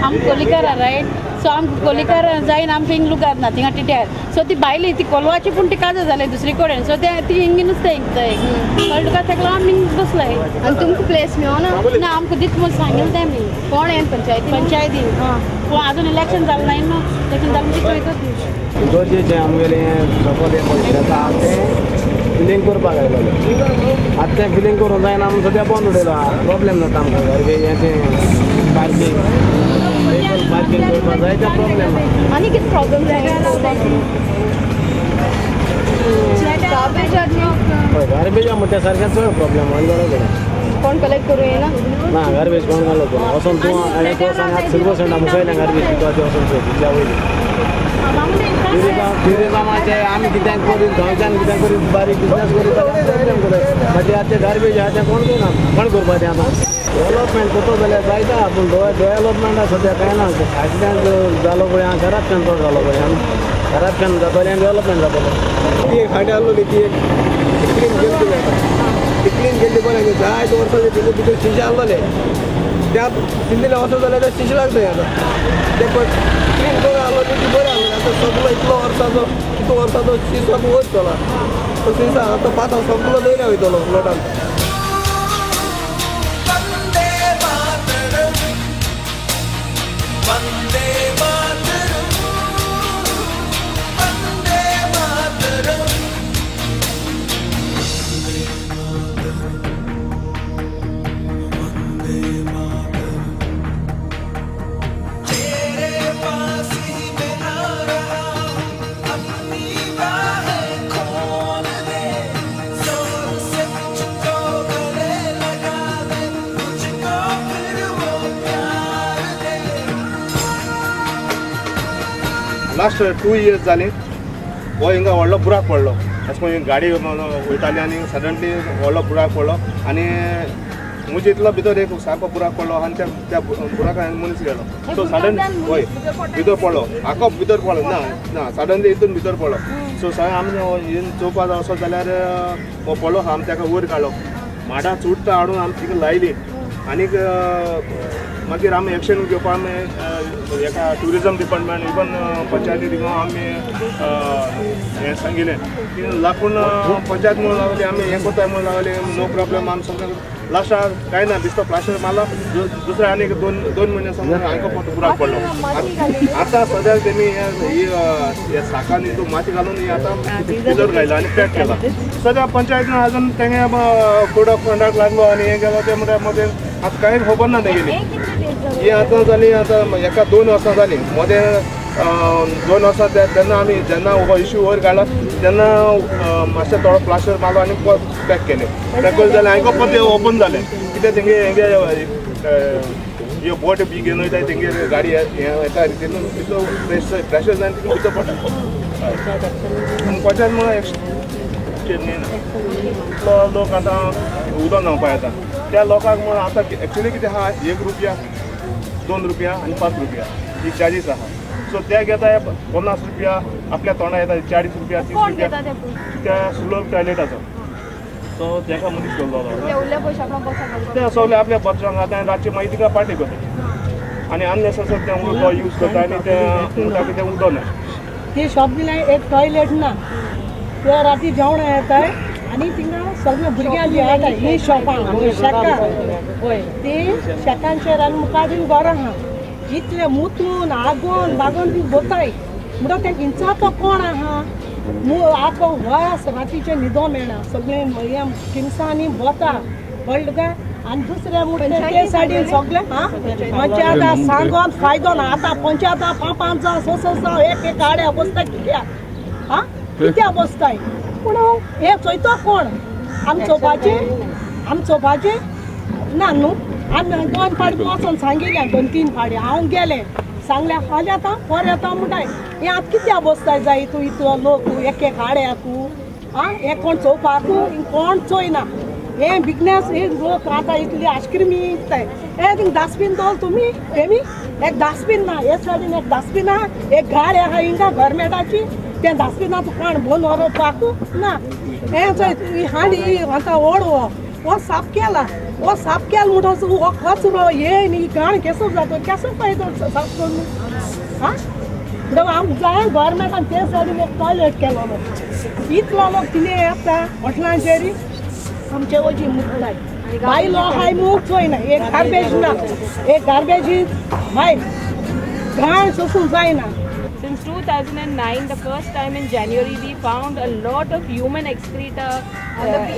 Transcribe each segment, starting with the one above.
आम कोलीकार right so आम कोलीकार जायन आम थिंग लुगार ना थिंगा टिट्यार सो ती बायली ती कोलवाची पूण ती काज जालें दुसरी कडेन सो ते ती हिंगी नुस्तें हिंगताय कळ्ळें तुका तेका लागून आमी हिंग बसलाय. आनी तुमकां प्लेस मेळना? ना आमकां दित म्हूण सांगिल्लें तें आमी. कोण येन पंचायती? पंचायती पूण आजून इलेक्शन जालें ना न्हू, इलेक्शन जालें म्हणजे चोयतात ती. गरजेचें आमगेलें सपोज हें पळय आतां तें फिलींग करपाक आयलेलें, आतां तें फिलींग करूंक जायना आमी सद्या बंद उडयलां. प्रॉब्लेम जाता आमकां गार्बेज हें तें पार्कींग व्हेकल पार्कींग करपाक जाय तें प्रॉब्लेम. आनी कितें प्रॉब्लम जाय? हय गार्बेजा म्हणटा सारकें चड प्रॉब्लेम आनी बरोबर. कोण कलेक्ट करूं येना? ना गार्बेज कोण कलेक्ट करूं वचोन तूं हांवें तो सांग आतां सिल्वर सेंटा मुखायल्यान गार्बेज दिता ती वचोन पळय तितल्या वयली. ट्युरिजमाचे आमी कित्याक करीत गांवच्यान कित्याक करीत बारीक बिजनेस करीत जाल्यार प्रॉब्लेम करता. मागीर आतां तें गार्बेज आहा तें कोण करना, कोण करपाचें आतां? डेवलपमेंट करता जाल्यार जायता पूण डेवलपमेंट सद्या कांय ना. एक्सिडंट जालो पळय आं, करप्शन चड जालो पळय, करप्शन जातलें आनी डेवलपमेंट जातलें. ती एक फाटी आसलेली ती एक क्लीन केली जाता, ती क्लीन केल्ली बरें. जायते वर्सां तितून भितर शिशे आसलेले, त्या तितले वर्सां जाल्यार ते शिशे लागता आतां ते पण क्लीन करून आसलेली ती बरें आसलेली. आतां सगलो इतलो वर्साचो कितलो वर्साचो शिसो आतां वयर चला तो शिसा आतां पांच सगलो दर्या वयतलो फ्लडान. लास्ट 2 इयर्स जाली हो हिंगा व्हडलो बुराक पडलो. अशें करून गाडी वयताली आनी सडनली व्हडलो बुराक पडलो आनी म्हजे इतलो भितर एक सारको बुराक पडलो आनी त्या बुराकान मनीस गेलो. सो सडन हय भितर पडलो, आको भितर पडलो ना ना सडनली हितून भितर पडलो. सो सगळें आमी चोवपाक वचत जाल्यार हो पडलो आमी ताका वयर काडलो, माडां चुडटां हाडून आमी तिका लायली. आनीक मागीर आमी एक्शन घेवपाक आमी एका ट्युरिजम डिपार्टमेंट इवन पंचायती थिंगा आमी हें सांगिलें की लाकूड पंचायत म्हणून लागली आमी हें करताय म्हणून लागली नो प्रॉब्लम. आमी सगळें लास्टाक कांय ना, बिस्तो प्लास्टर मारलो दुसरे आनीक दोन म्हयने समज हांकां परतो बुराक पडलो. आतां सद्याक तेमी ही साकांनी माती घालून ही आतां भितर घायला आनी पॅक केला. सद्या पंचायतीन आजून तेंगे कोड ऑफ कंडक्ट लागलो आनी हें केलो तें म्हणल्यार मदें आतां कांय खबर ना तेगेली. ही आतां जाली आतां एका 2 वर्सां जालीं मदें 2 वर्सां तेन्ना आमी जेन्ना हो इश्यू वयर काडलो तेन्ना मातशें थोडो प्लास्टर मारलो आनी पॅक केलें. पॅक केलें जाल्यार हांकां परतें ओपन जालें कित्याक तेंगे हेंगे ह्यो बोट बी घेवन वयता तेंगे गाडी हें येता तितून तितलो प्रेशर जावन तितून भितर पडटा. आनी पंचायत म्हणून एक्शन घेयना. इतलो लोक आतां उदक न्हांवपाक येता त्या लोकांक म्हणून आतां एक्चुली कितें आहा 1 रुपया 2 रुपया आनी 5 रुपया ही चार्जीस आहा. सो ते घेता 50 रुपया आपल्या तोंडा येता 40 रुपया 30 रुपया त्या सुलभ टॉयलेटाचो. सो तेका मनीस घेवन ते सगळे आपल्या बच्चांक आतां रातचे मागीर तिका पार्टी करता आनी अननेसेसरी तें उदक यूज करता आनी तें म्हणटा की तें उदक ना. ती शॉप दिल्या एक टॉयलेट ना, ते राती जेवण येताय आनी थिंगा सगळे भुरग्यांक येताय. ही शॉपां शेकां ती शेकांचेर आनी मुखार बीन घरां आहा इतले मुतून आगोन बागोन ती बोताय म्हणटा तें हिंचा तो कोण आहा आखो वास रातीचें न्हिदो मेळना सगळें हें किमसांनी वता कळ्ळें तुका. आनी दुसरें म्हणटा ते सायडीन सगळें आं पंचायत सांगोन फायदो ना. आतां पंचायत 5 5 जावं 6 6 जावं एक एक आड्या बसता कित्याक आं कित्याक बसताय. पूण हें चोयतो कोण आमी चोवपाचें आमी चोवपाचें ना न्हू. आमी 2 फावटी वचोन सांगिल्लें 2 3 फावटी हांव गेलें सांगलें फाल्यां येता पर येता म्हणटाय. हें आतां कित्याक बसताय जाय तूं इतलो लोक एक एक आड्याकू आं हें कोण चोवपाकू कोण चोयना. हें बिजनेस हे लोक आतां इतली आयस्क्रिमी विकताय. हें थिंग डस्टबीन दवर तुमी तेमी एक डस्टबीन ना हे सायडीन एक डस्टबीन आहा एक गाडी आहा हिंगा गव्हर्मेंटाची तें डस्टबिना तुका कोण भोवन व्हरपाकू ना. हें चोय हांडी आतां व्हड हो साफ केला हो साफ केला म्हणटच हो कचरो हे न्ही घाण केसो जाता केसो फायदो साफ करून आं. म्हणटकच आमकां जाय गव्हर्मेंटान ते सायडीन एक टॉयलेट केलो इतलो लोक तिने येता हॉटेलांचेर आमचे वजी मुकताय बायलो आहाय मूग चोयना एक गार्बेज ना एक गार्बेज बायल घाण सोसूंक जायना. Since 2009, the first time in January, we found a lot of human excreta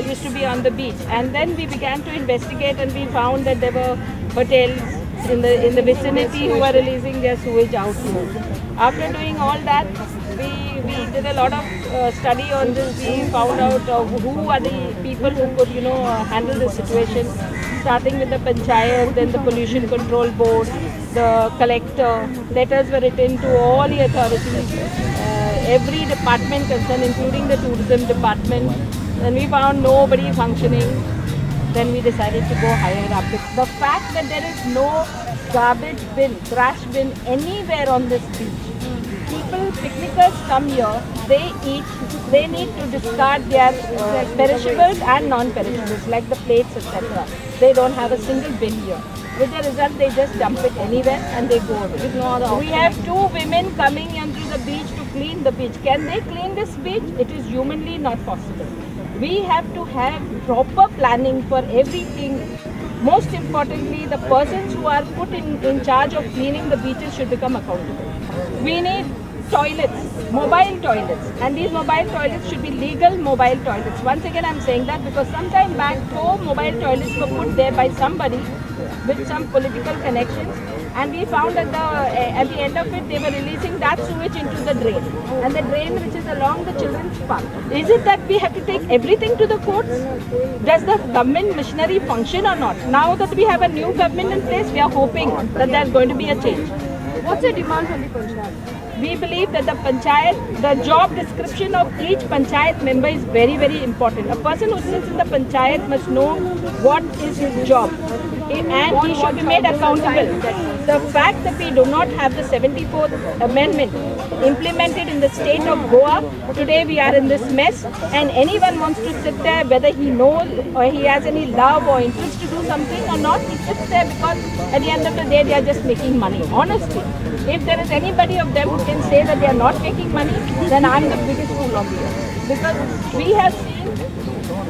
used to be on the beach, and then we began to investigate, and we found that there were hotels in the vicinity who were releasing their sewage out here. After doing all that, we did a lot of study on this. We found out who are the people who could, you know, handle the situation, starting with the panchayat, then the pollution control board, the collector. Letters were written to all the authorities, every department concerned, including the tourism department. Then we found nobody functioning. Then we decided to go higher up. The fact that there is no garbage bin, trash bin anywhere on this beach. People, picnickers come here, they eat, they need to discard their perishables and non-perishables like the plates, etc. They don't have a single bin here. With the result, they just dump it anywhere and they go away. We have 2 women coming onto the beach to clean the beach. Can they clean this beach? It is humanly not possible. We have to have proper planning for everything. Most importantly, the persons who are put in charge of cleaning the beaches should become accountable. We need toilets, mobile toilets, and these mobile toilets should be legal mobile toilets. Once again, I'm saying that because some time back, 4 mobile toilets were put there by somebody with some political connections, and we found that at the end of it, they were releasing that sewage into the drain, and the drain which is along the children's park. Is it that we have to take everything to the courts? Does the government machinery function or not? Now that we have a new government in place, we are hoping that there's going to be a change. What's the demand from the panchayat? We believe that the panchayat, the job description of each panchayat member is very, very important. A person who sits in the panchayat must know what is his job, and he should be made accountable. The fact that we do not have the 74th Amendment implemented in the state of Goa, today we are in this mess, and anyone wants to sit there, whether he knows or he has any love or interest to do something or not, he sits there because at the end of the day they are just making money. Honestly, if there is anybody of them who can say that they are not making money, then I am the biggest fool of the earth. Because we have seen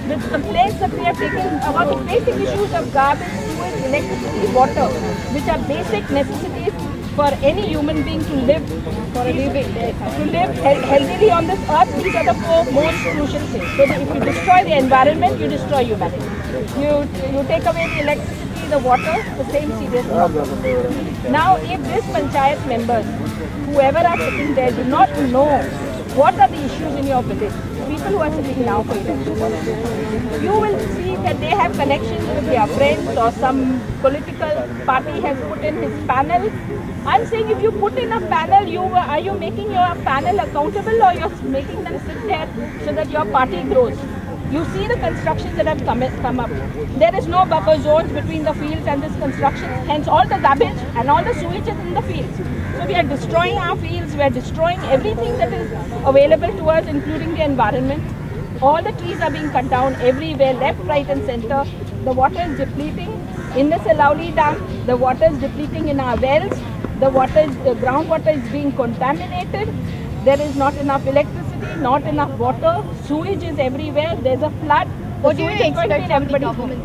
the complaints that we have taken about the basic issues of garbage, sewage, electricity, water, which are basic necessities for any human being to live for a living, to live healthily on this earth. These are the 4 most crucial things. So if you destroy the environment, you destroy humanity. You take away the electricity, the water, the same serious problem. Now, if this panchayat members, whoever are sitting there, do not know what are the issues in your village, people who are sitting now for elections, you will see that they have connections with their friends or some political party has put in his panel. I'm saying if you put in a panel, are you making your panel accountable, or you're making them sit there so that your party grows? You see the constructions that have come up. There is no buffer zones between the fields and this construction, hence all the garbage and all the sewage is in the fields. So we are destroying our fields, we are destroying everything that is available to us, including the environment. All the trees are being cut down everywhere, left, right and center. The water is depleting in the Salaulim Dam, the water is depleting in our wells, the groundwater is being contaminated. There is not enough electricity, not enough water, sewage is everywhere, there's a flood. What do you expect from the government?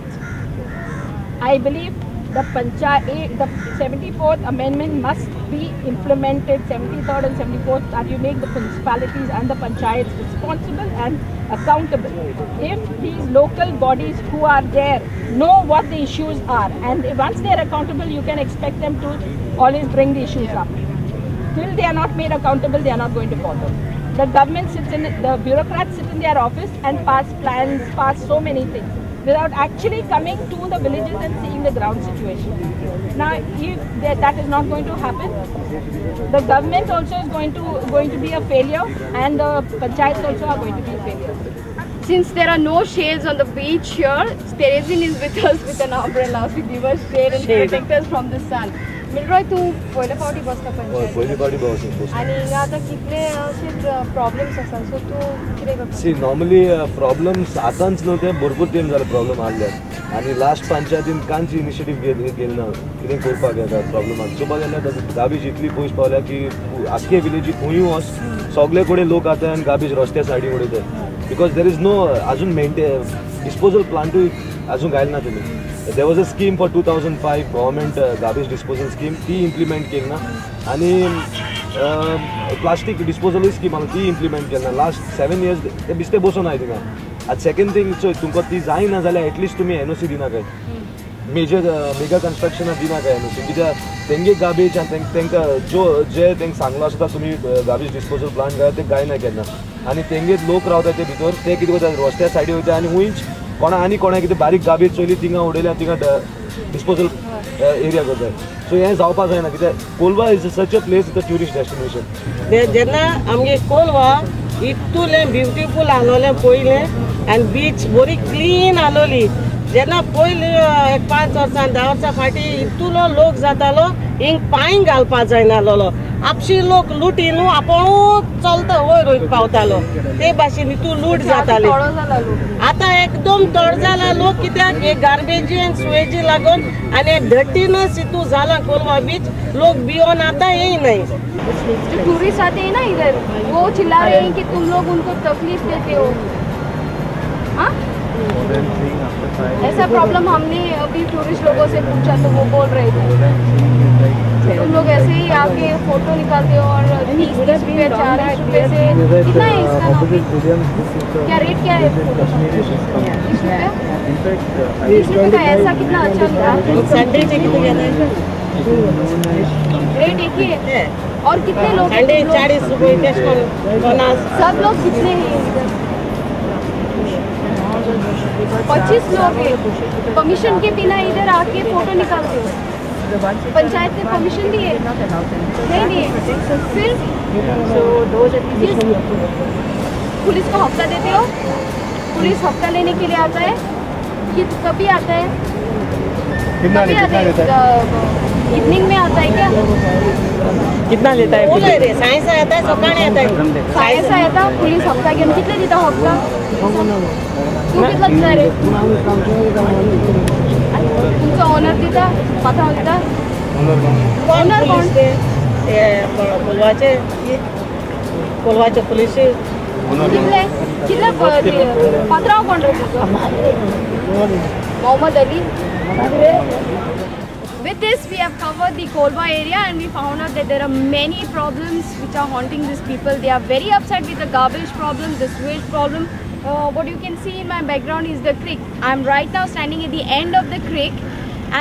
I believe The panchayat, the 74th Amendment must be implemented, 73rd and 74th, that you make the municipalities and the panchayats responsible and accountable. If these local bodies who are there know what the issues are, and once they are accountable, you can expect them to always bring the issues up. Till they are not made accountable, they are not going to bother. The government sits in, the bureaucrats sit in their office and pass plans, pass so many things, without actually coming to the villages and seeing the ground situation. Now, if that is not going to happen, the government also is going to be a failure, and the panchayats also are going to be a failure. Since there are no shades on the beach here, Terezin is with us with an umbrella to give us shade and protect us from the sun. Milroy, तू पयले फावटी बसता पंचायत? पयले फावटी बसता. आनी हिंगा आतां कितले अशे प्रॉब्लेम्स आसा, सो तूं कितें करता? सी, नॉर्मली प्रॉब्लेम्स आतांच न्हू, ते भरपूर तेम जाले प्रॉब्लेम आहले आनी लास्ट पंचायतीन कांयच इनिशिएटीव घेतली ना कितें करपाक येता प्रॉब्लमाक. चोवपाक गेल्यार गार्बेज इतली पयस पावल्या की आख्खे विलेजी खंयूय वच सगळे कडेन लोक आतां आनी गार्बेज रस्त्या सायडीन उडयतात, because there is no अजून मेंटे डिस्पोजल प्लांटूय अजून घायले ना तुमी. There was a scheme for 2005 government garbage disposal scheme, ती इम्प्लिमेंट केली ना, आनी प्लास्टीक डिस्पोजलूय स्कीम आहा ती इम्प्लिमेंट केली ना. लास्ट 7 इयर्स ते बेश्टे बसून आहाय थिंगा. आतां सेकंड थिंग चोय, तुमकां ती जायना जाल्यार एटलिस्ट तुमी एनओसी दिनाकाय, मेजर मेगा कन्स्ट्रक्शनाक दिनाकाय एनओसी, कित्याक तेंगे गार्बेज आनी तेंकां जो जे तेंकां सांगलो आसता तुमी गार्बेज डिस्पोजल प्लांट घाय, ते गायना केन्ना, आनी तेंगे लोक रावता ते भितर, ते कितें करता रस्त्या सायडीन वयता आनी हुंयच कोणा आनी कोणा कितें बारीक गार्बेज चोयली थिंगा उडयली आनी थिंगा डिस्पोजल एरिया करता. सो हें जावपाक जायना, कित्याक Colva is such a place, a tourist destination. जेन्ना आमगे कोलवा इतुलें ब्युटिफूल आहलोलें पयलें, आनी बीच बरी क्लीन आहलोली. जेन्ना पयलीं एक 5 वर्सां 10 वर्सां फाटीं इतुलो लोक जातालो, हिंग पांय घालपा जायनाहलोलो, आपशी लोक लुटी न्हू आपूण चलता वयर वयर पावतालो, ते भाशेन हितू लूट जाताली. आतां एकदम तोड जाला लोक, कित्याक हे गार्बेजी आनी सुवेजी लागून आनी डर्टीनस हितू जाला कोलवा बीच, लोक भियोन आतां येयनाय. जो टूरिस्ट आते हैं ना इधर, वो चिल्ला रहे हैं कि तुम लोग उनको तकलीफ देते हो. हाँ, ऐसा प्रॉब्लम हमने अभी टूरिस्ट लोगों से पूछा तो वो बोल रहे थे तुम लोग ऐसे ही आके फोटो निकालते हो और 30 रुपये 40 रुपये से कितना है इसका नौकरी? क्या रेट क्या है? 30 रुपये? 30 रुपये का ऐसा कितना अच्छा मिला? रेट एक ही है. और कितने लोग? 40 रुपये. सब लोग कितने हैं इधर? 25 लोग हैं. परमिशन के बिना इधर आके फोटो निकालते हो? पंचायत ने परमिशन दी है? नहीं दिए. फिर पुलिस को हफ्ता देते हो? पुलिस हफ्ता लेने के लिए आता है कि कभी आता है? कभी आता है? इवनिंग में आता है क्या? कितना लेता है? सायन्स आता है, सकाळी आता है. सायन्स आता है पुलिस हफ्ता घेऊन. कितले दिता हफ्ता? तू कितला दिता रे? तुमचा ओनर दिता? पात्रांव दिता? ओनर कोण? कोलवाचे, कोलवाचे पुलिस. कितले कितले पात्रांव कोण रे तुजो? Mohammad Ali. With this, we have covered the Colva area and we found out that there are many problems which are haunting these people. They are very upset with the garbage problem, the sewage problem. What you can see in my background is the creek. I am right now standing at the end of the creek,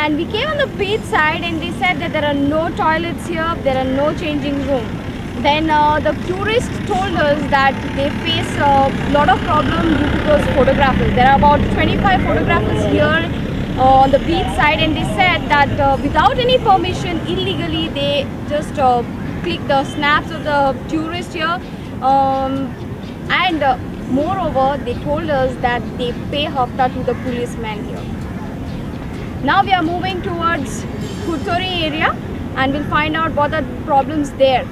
and we came on the beach side and they said that there are no toilets here, there are no changing room. Then the tourists told us that they face a lot of problem due to those photographers. There are about 25 photographers here on the beach side, and they said that without any permission, illegally they just click the snaps of the tourists here, and moreover they told us that they pay hafta to the policeman here. Now we are moving towards Curtorim area and we'll find out what are the problems there.